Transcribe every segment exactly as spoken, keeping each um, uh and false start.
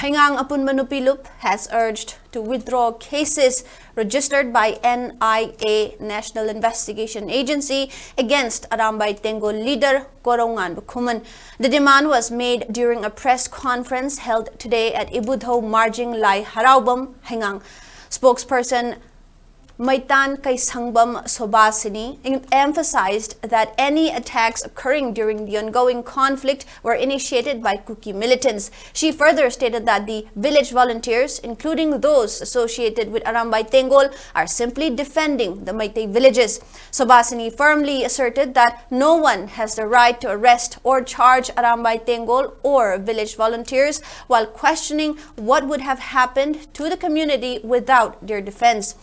Heingang Apunba Nupi Lup has urged to withdraw cases registered by N I A, National Investigation Agency, against Arambai Tenggol leader Korongan Bakhuman. The demand was made during a press conference held today at Ibudhou Marjing Lai Haraobam, Heingang. Spokesperson Maitan Kaisangbam Sobhasini em- emphasized that any attacks occurring during the ongoing conflict were initiated by Kuki militants. She further stated that the village volunteers, including those associated with Arambai Tenggol, are simply defending the Meitei villages. Sobhasini firmly asserted that no one has the right to arrest or charge Arambai Tenggol or village volunteers, while questioning what would have happened to the community without their defense.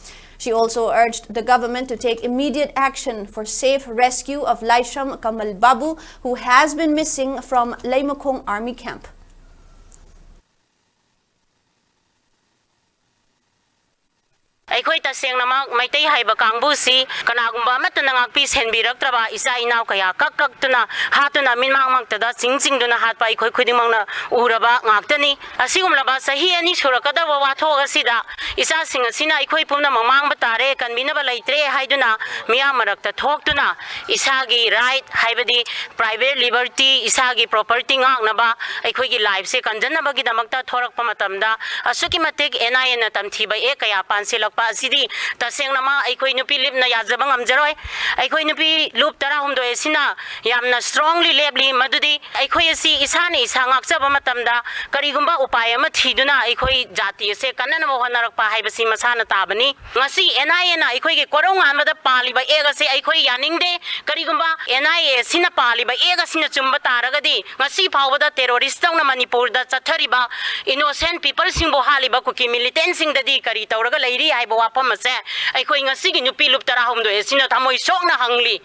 She also urged the government to take immediate action for safe rescue of Laishram Kamal Babu, who has been missing from Leimakhong army camp. ꯑꯩꯈꯣꯏ ꯇꯁꯦꯡꯅꯃꯛ ꯃꯩꯇꯩ ꯍꯥꯏꯕ ꯀꯥꯡꯕꯨꯁꯤ ꯀꯅꯥꯒꯨꯝꯕ ꯑꯃꯠꯇꯅ ꯉꯥꯛꯄꯤ ꯁꯦꯟꯕꯤꯔꯛꯇ꯭ꯔꯕ ꯏꯆꯥ ꯏꯅꯥꯎ ꯀꯌꯥ ꯀꯛ ꯀꯛꯇꯨꯅ ꯍꯥꯠꯇꯨꯅ ꯃꯤꯠꯃꯥꯡꯃꯛꯇꯗ ꯆꯤꯡ ꯆꯤꯡꯗꯨꯅ ꯍꯥꯠꯄ ꯑꯩꯈꯣꯏ ꯈꯨꯗꯤꯡꯃꯛꯅ ꯎꯔꯕ ꯉꯥꯛꯇꯅꯤ꯫ ꯑꯁꯤꯒꯨꯝꯂꯕ ꯆꯍꯤ ꯑꯅꯤ ꯁꯨꯔꯛꯀꯗꯕ ꯋꯥꯊꯣꯛ ꯑꯁꯤꯗ ꯏꯆꯥꯁꯤꯡ ꯑꯁꯤꯅ ꯑꯩꯈꯣꯏ ꯄꯨꯝꯅꯃꯛ ꯃꯥꯡꯕ ꯇꯥꯔꯦ, ꯀꯟꯕꯤꯅꯕ ꯂꯩꯇ꯭ꯔꯦ ꯍꯥꯏꯗꯨꯅ ꯃꯤꯌꯥꯝ ꯃꯔꯛꯇ ꯊꯣꯛꯇꯨꯅ ꯏꯁꯥꯒꯤ right ꯍꯥꯏꯕꯗꯤ private liberty, ꯏꯁꯥꯒꯤ property ꯉꯥꯛꯅꯕ ꯑꯩꯈꯣꯏꯒꯤ lifeꯁꯦ ꯀꯟꯖꯅꯕꯒꯤꯗꯃꯛꯇ ꯊꯣꯔꯛꯄ ꯃꯇꯝꯗ ꯑꯁꯨꯛꯀꯤ ꯃꯇꯤꯛ N I Aꯅ ꯇꯝꯊꯤꯕ act ꯀꯌꯥ ꯄꯥꯟꯁꯤꯜꯂꯛꯄ ꯑꯁꯤꯗꯤ ꯇꯁꯦꯡꯅꯃꯛ ꯑꯩꯈꯣꯏ ꯅꯨꯄꯤ ꯂꯨꯞꯅ ꯌꯥꯖꯕ ꯉꯝꯖꯔꯣꯏ꯫ ꯑꯩꯈꯣꯏ ꯅꯨꯄꯤ ꯂꯨꯞ ꯇꯔꯥꯍꯨꯝꯗꯣꯏ ꯑꯁꯤꯅ ꯌꯥꯝꯅ strongly ꯂꯦꯞꯂꯤ, ꯃꯗꯨꯗꯤ ꯑꯩꯈꯣꯏ ꯑꯁꯤ ꯏꯁꯥꯅ ꯏꯁꯥ ꯉꯥꯛꯆꯕ ꯃꯇꯝꯗ ꯀꯔꯤꯒꯨꯝꯕ ꯎꯄꯥꯏ ꯑꯃ ꯊꯤꯗꯨꯅ ꯑꯩꯈꯣꯏ ꯖꯥꯇꯤ ꯑꯁꯦ ꯀꯟꯅꯅꯕ ꯍꯣꯠꯅꯔꯛꯄ ꯍꯥꯏꯕꯁꯤ ꯃꯁꯥꯅ ꯇꯥꯕꯅꯤ꯫ ꯉꯁꯤ N I Aꯅ ꯑꯩꯈꯣꯏꯒꯤ ꯀꯣꯔꯧꯉꯥꯟꯕꯗ ꯄꯥꯜꯂꯤꯕ act ꯑꯁꯤ ꯑꯩꯈꯣꯏ ꯌꯥꯅꯤꯡꯗꯦ꯫ ꯀꯔꯤꯒꯨꯝꯕ N I A ꯑꯁꯤꯅ ꯄꯥꯜꯂꯤꯕ act ꯑꯁꯤꯅ ꯆꯨꯝꯕ ꯇꯥꯔꯒꯗꯤ ꯉꯁꯤ ꯐꯥꯎꯕꯗ terrorist ꯇꯧꯅ ꯃꯅꯤꯄꯨꯔꯗ ꯆꯠꯊꯔꯤꯕ innocent peopleꯁꯤꯡꯕꯨ ꯍꯥꯠꯂꯤꯕ ꯀꯨꯀꯤ militantꯁꯤꯡꯗꯗꯤ ꯀꯔꯤ ꯇꯧꯔꯒ ꯂꯩꯔꯤ ꯍꯥꯏꯕ ꯋꯥꯐꯝ ꯑꯁꯦ ꯑꯩꯈꯣꯏ ꯉꯁꯤꯒꯤ ꯅꯨꯄꯤ ꯂꯨꯞ ꯇꯔꯥꯍꯨꯝꯗꯣꯏ ꯑꯁꯤꯅ ꯊꯃꯣꯏ ꯁꯣꯛꯅ ꯍꯪꯂꯤ꯫